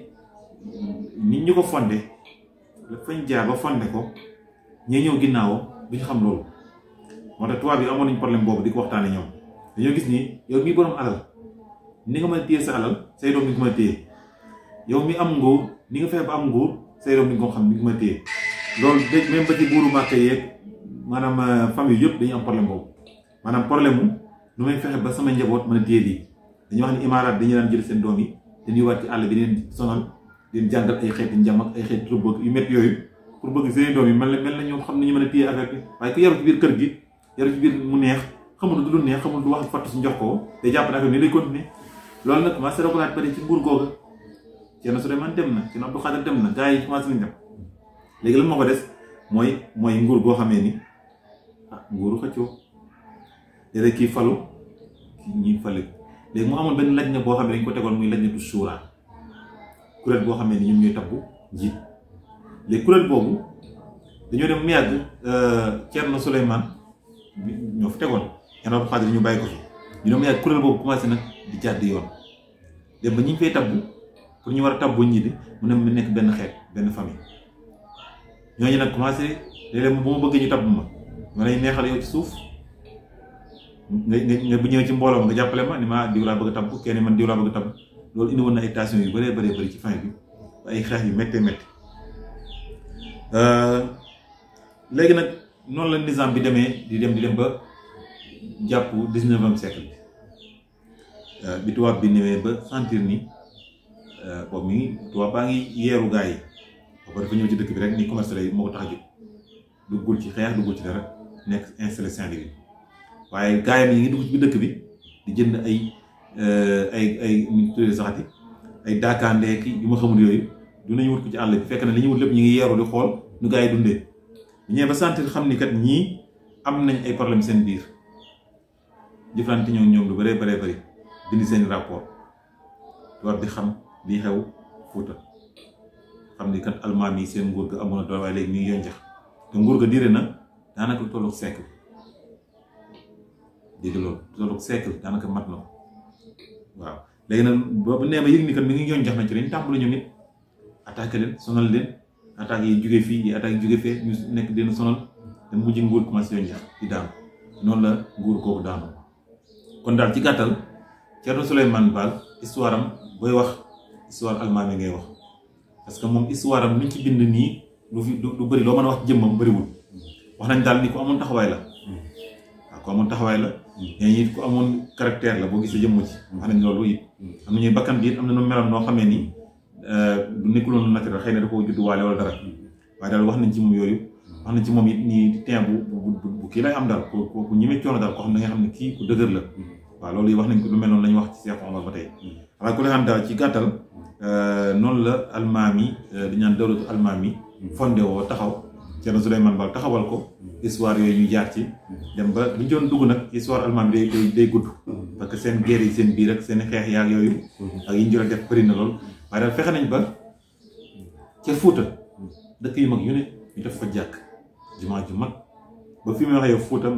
nit ñu ko fondé la fañ jaar ba fondé ko ñee ñëw ginnaawam du ñu xam loolu moo tax tubaab yi amoon nañu problème boobu di ko waxtaane ñoom dañoo gis ni yow mii borom alal ni nga mën a téye sa alal say doom ni nga mën a téye yow mi am nguur ni nga fexe ba am nguur say doom ni nga ko xam ni nga mën a téye loolu de même ba ci buuru Màkka yeeg maanaam famille yëpp dañuy am problème boobu maanaam problème mu nu may fexe ba sama njaboot mën a téye lii dañuy wax ni imaaraat dañuy daan jël seen doom yi dañuy waat ci àll bi leen sonal leen jàngal ay xeeti njam ak ay xeeti rëbb yu métti yooyu pour bëgg seen doom yi mel na ñoom xam nañu mën a téye affaire bi waaye ku yaru ci biir kër gi yaru ci biir mu neex xamul du lu neex xamul du wax fattu si njox ko day jàpp ne affaire ni day continuer loolu nag commencé rogalaat bari ci nguur googa Thierno Souleymane dem na Thierno Abdou Khadir dem na gars yi commencé nañ dem léegi lan moo ko des mooy nguur goo xamee ni nguuru xëccoo léeg-léeg kii falu kii ñuy fale léegi mu amoon benn laj na boo xam ne dañ ko tegoon muy laj na du suuraa kuréel boo xamee ni ñoom ñooy tabbu njiit léegi kuréel boobu dañoo dem mu yàgg Thierno Souleymane ñoo fi tegoon Thierno Abdou Khadir ñu bàyyi ko fi ñu dem mu yàgg kuréel boobu commencé nag di jàdd yoon dem ba ñi ñu fay tabbu pour ñu war a tabbu ñi di mu ne mu nekk benn xeet benn famille ñooñu nag commencé léeg-léeg bu ma bëggee ñu tabb ma lay neexal yow ci suuf nga bu ñëwee ci mbooloo nga jàppale ma ni ma diw laa bëgg a tabb kenn man diw laa bëgg a tabb loolu indi woon na ay tensions yu bëree ci fin bi ay xeex yu méttee léegi nag noonu la nizam bi demee di dem ba jàpp 19e siècle bi tubaab bi ñëwee ba sentir ni boobu mi ngi tubaab baa ngi yeeru gaa yi boobu dafa ñëw ci dëkk bi rek ni commerce lay moo ko tax a jóg duggul ci xeex duggul ci dara nekk installé Saint-Louis waaye gaayam yi ngi dugg ci biir dëkk bi di jënd ay ñu tuddee saxati ay daakaandee ki yu ma xamul yooyu du nañu wut ko ci àll bi fekk na li ñu wut lépp ñu ngi yeeru di xool nu gaa yi dundee ñëwee ba sentir xam ni kat ñii am nañ ay problème seen biir jëflante ñoom lu bëree bëri bind seen rapport war di xam lii xew Fuuta xam ni kat almaam yi seen nguur ga amoon na doole waaye léegi mi ngi yoon jax te nguur ga diire na daanaka lu tolloog siècle dégg loolu lu tolloog siècle daanaka mat na ko waaw léegi nag boobu nee ba yëg ni kat mi ngi yoon jax na ci lañ tàmbali ñoom it attaqué leen sonal leen attaques yi jóge fii yi attaques yi jóge fee ñu nekk dina sonal te mujj nguur commencé yoon jax di daanu noonu la nguur kooku daanu kon daal ci gàttal Thierno Souleymane Baal histoire am booy wax histoire almaami ngay wax parce que moom histoire am luñ ci bind nii lu bëri loo mën a wax jëmmam bëriwul wax nañ daal ni ku amoon taxawaay la waaw ku amoon taxawaay la mais it ku amoon caractère la boo gisee jëmm ci wax nañ loolu it am na ñuy bakkan bi it am na nu meloon noo xamee ni du nekkuloon lu naturel xëy na da koo judduwaale wala dara waaye daal wax nañ ci moom yooyu wax nañ ci moom it nii teen bu kii lay am daal ku ñemee coono daal ko xam ne da nga xam ne kii ku dëgër la waaw loolu yi wax nañ ko lu mel noonu la ñu wax ci Cheikh Omar ba tey waaye ku la xam daal ci gàttal noonu la almaami di ñaan dawlatu almaami fondé woo taxaw Thierno Souleymane Baal taxawal ko histoire yooyu ñu jaar ci dem ba bu ñu doon dugg nag histoire almaami day gudd parce que seen guerre yi seen biir ak seen xeex yaag yooyu ak yi ñu jot a def bëri na lool waaye daal fexe nañ ba ca Fuuta dëkk yu mag yu ne ñu def fa jàkk jumaa ju mag ba fi may waxee Fuuta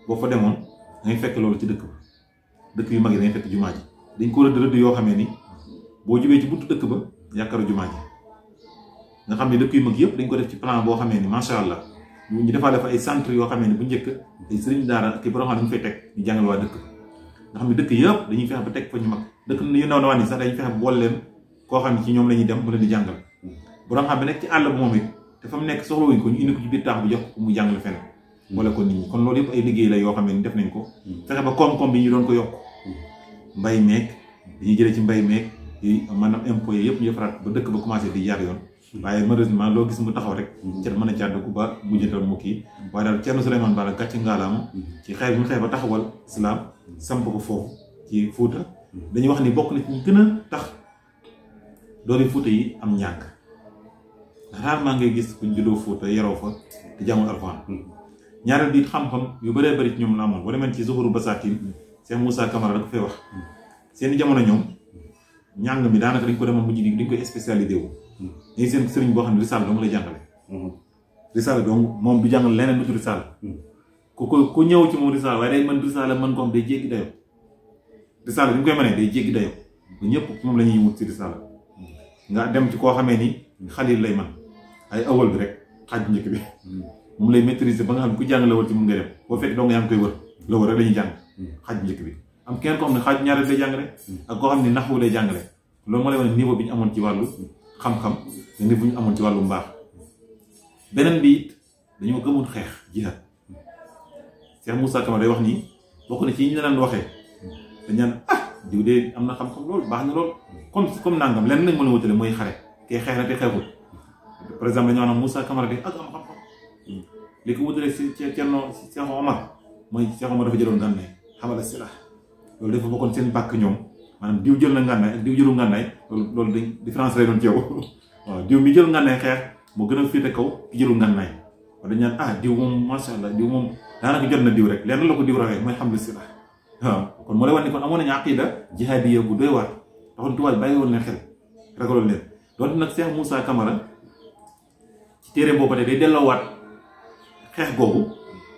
boo fa demoon dangay fekk loolu ci dëkk yu mag yi dangay fekk jumaa ji dañ ko rëdd yoo xamee ni boo jubee ci buntu dëkk ba yaakaaru jumaa ji nga xam ne dëkk yu mag yëpp dañ ko def ci plan boo xamee ni macha allah ñu defaale fa ay centre yoo xamee ni bu njëkk ay sëriñ daara ak borom xam dañu fay teg ñu jàngal waa dëkk nga xam ne dëkk yëpp dañuy fexe ba teg fa ñu mag dëkk yu ndaw ndawaan yi sax dañuy fexe ba boole leen koo xam ne ci ñoom la ñuy dem mu leen di jàngal borom xam bi nekk ci àll bu moom it te fa mu nekk soxlawuñ ko ñu indi ko ci biir taax bi jox ko mu jàngale fenn boole ko nit ñi kon loolu yëpp ay liggéey la yoo xam ne def nañ ko fexe ba koom-koom bi ñu doon ko yokk mbay meeg dañuy jëlee ci mbay meeg yi maanaam impôt yi yëpp ñu defaraat ba dëkk ba commencé di jaar yoon waaye malheureusement loo gis mu taxaw rek cet mën a càdduku ba mujjantal mu kii waaye daal Thierno Souleymane Baal gàcce ngaalaama ci xeex bi mu xeex ba taxawal islam samp ko foofu ci Fuuta dañuy wax ni bokk na ci ñu gën a tax doori Fuuta yi am ñàkk rarement ngay gis kuñ juddoo Fuuta yaroo fa te jàngul alxuraan ñaareel bi xam-xam yu bëree bëri ci ñoom la amoon boo demee ci Zuhuru Basatin Cheikh Moussa Camara da ko fay wax seen jamono ñoom ñàng mi daanaka dañ ko demoon mujj dañ koy spécialisé wu ñi seen sëriñ boo xam ne risaala dong lay jàngale risaala donc moom du jàngal leneen lu ci risaala ku ñëw ci moom risaala waaye day mën risaala mën ko xam day jéggi dayo risaala bi mu koy mënee day jéggi dayo ba ñëpp moom la ñuy wut ci risaala nga dem ci koo xamee ni xalil lay man ay awal bi rek xaaj njëkk bi moom lay maîtriser ba nga xam ne ku jàng la wër ci mu nga dem boo fekk doo nga yaa ngi koy wër la wër rek lañuy jàng xaaj njëkk bi am kenn koo xam ne xaaj ñaareel lay jàngale ak koo xam ne naxwu lay jàngale loolu moo lay wane niveau bi ñu amoon ci wàllu xam-xam te niveau bi ñu amoon ci wàllu mbaax beneen bi it dañoo gëmul xeex jihaad Cheikh Moussa Camara day wax nii bokk na ci ñi daan waxee dañ naan diw de am na xam-xam loolu baax na lool comme nangam lenn lañ mën a wutale mooy xare kee xeex na te xeexul par exemple dañoo naan Moussa Camara de ak am xam-xam li ko wutale si Thierno Cheikh Omar mooy Cheikh Omar dafa jëloon ngànnaay xamala silah loolu dafa bokkoon seen bàkk ñoom maanaam diw jël na ngànnaay ak diw jëlu ngànnaay loolu dañ différence lay doon ci yow waaw diw mi jël ngànnaay xeex moo gën a féete kaw ki jëlu ngànnaay waaw dañ naan diw moom masha Allah diw moom daanaka jot na diw rek lenn la ko diw rawee mooy xamla silah waaw kon moo lay wax ni kon amoon nañu aqida jihaadiya bu doy waar taxoon tubaab bàyyi woon leen xel ragaloon leen doonte nag Cheikh Moussa Camara ci téere boobu day delloowaat xeex googu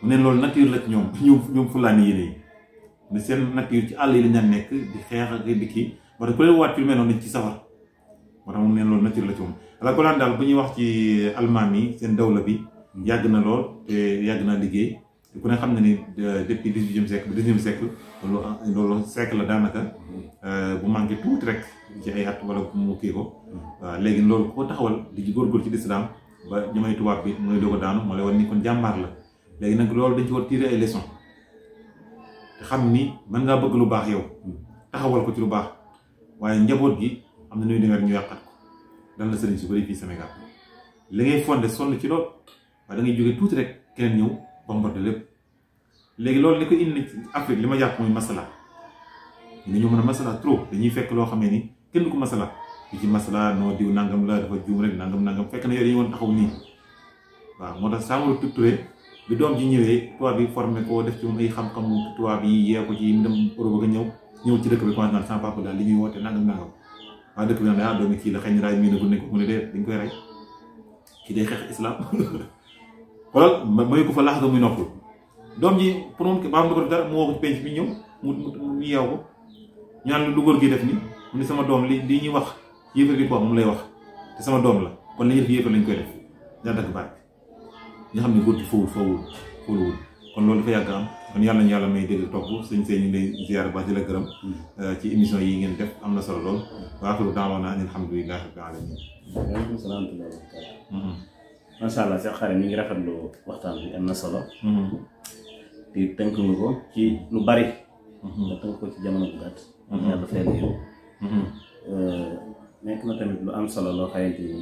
mu ne loolu nature la ci ñoom fulaani yéene yi ne seen nature ci àll yi lañ daan nekk di xeex ak di kii moo tax ku leen waat ci lu mel noonu dañ ci sawar moo tax moom neen loolu nature la ci moom ala ko laan daal bu ñuy wax ci almaan yi seen dawla bi yàgg na lool te yàgg naa liggéey te ku ne xam na ni depuis 18e siècle ba 19e siècle loolu siècle la daanaka bu manqué tuuti rek ci ay at wala mu kii ko waaw léegi loolu ko taxawal di ci góorgóor ci lislaam ba jamono tubaab bi mooy doog a daanu moo lay wan ni kon jàmbaar la léegi nag loolu dañ ci war tirer ay leçons te xam ni mën ngaa bëgg lu baax yow taxawal ko ci lu baax waaye njaboot gi am na nuy demee rek ñu yàqat ko dal na sëriñ su bëri fii Sénégal li ngay fondé sonn ci lool waaye da ngay jógee tuuti rek keneen ñëw bombardé lépp léegi loolu li ko indi ci Afrique li ma jàpp mooy masala ñu ñoo mën a masala trop dañuy fekk loo xamee ni kenn du ko masala di ci masala noo diw nangam la dafa juum rek nangam fekk na yow dañu woon taxaw nii waaw moo tax Samori Touré bi doom ji ñëwee tubaab bi formé ko def ci moom ay xam-xamu tubaab yi yee ko ci mu dem Europe nga ñëw ci dëkk bi commencé naan sama papa daal li muy woote nangam waaye dëkk bi naan doomi kii la xëy na raay mii ne ko nekk mu ne dee dañ koy rey kii day xeex islam xoolal mayu ko fa laxasa muy noppul doom ji pour moom baam du ko def dara mu woo ko ci penc bi ñëw mu yeew ko ñaan lu góor gi def ni mu ne sama doom li ñuy wax yéefar di ko wax moom lay wax te sama doom la kon li ñu def yéefar lañ koy def daa dagg baat bi nga xam ne góor gi fowul kon loolu dafa yàgg am kon yàlla ñu yàlla may dégg topp sëñ ñu ngi lay ziar baax di la gërëm ci émission yi ngeen def am na solo lool wa axiru da'waana an alhamdulillahi rabbil alamin waaleykum salaam wa rahmatulah. macha allah Cheikh Xarim ñu ngi rafetlu waxtaan bi am na solo. te tënk nga ko ci lu bari. nga tënk ko ci jamono bu gàtt. yàlla fay la yow. nekk na tamit lu am solo loo xamante ni.